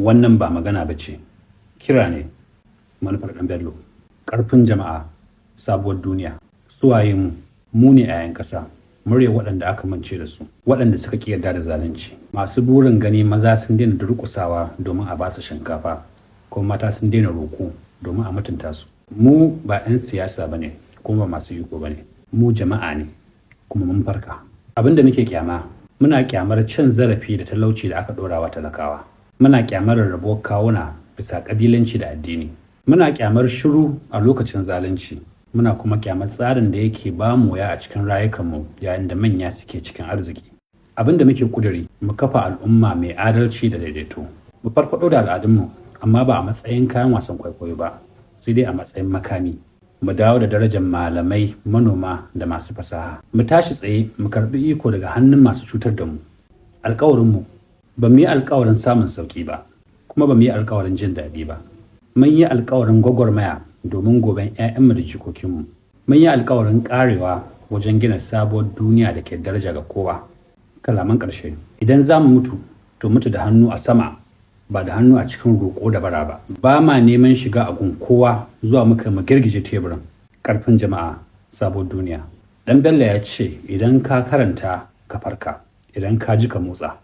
Wannan ba magana ba ce, kira ne. Manufar Ɗan Bello. Ƙarfin jama'a, sabuwar duniya. Suwaye mu? Mu ne 'ya'yan ƙasa. Murya waɗanda aka mance da su, waɗanda suka ƙi yarda da zalunci. Masu burin gani maza sun daina durƙusawa domin a basu shinkafa, ko mata sun daina roƙo domin a mutunta su. Mu ba 'yan siyasa ba ne, kuma ba masu iko ba ne. Mu jama'a ne, kuma mun farka. Abin da muke kyama, muna kyamar cin zarafi da talauci da aka ɗora wa talakawa. Muna kyamar rarrabuwar kawuna bisa ƙabilanci da addini. Muna kyamar shiru a lokacin zalunci. Muna kuma kyamar tsarin da yake ba mu wuya a cikin rayukanmu yayin da manya suke cikin arziki. Abin da muke kuduri, mu kafa al'umma mai adalci da daidaito. Mu farfado da al'adunmu, amma ba a matsayin kayan wasan kwaikwayo ba, sai dai a matsayin makami. Mu dawo da darajar malamai, manoma da masu fasaha. Mu tashi tsaye mu karbi iko daga hannun masu cutar da mu. Alkawarinmu, ba mu yi alkawarin samun sauki ba, kuma ba mu yi alkawarin jin daɗi ba. Mun yi alkawarin gwagwarmaya domin goben 'ya'yanmu da jikokinmu. Mun yi alkawarin karewa wajen gina sabuwar duniya da ke daraja ga kowa. Kalaman ƙarshe. Idan za mu mutu, to mutu da hannu a sama, ba da hannu a cikin roƙo da bara ba. Ba ma neman shiga a gun kowa, zuwa muka mu girgije teburin. Ƙarfin jama'a, sabuwar duniya. Ɗan Bello ya ce, idan ka karanta ka farka, idan ka ji ka motsa.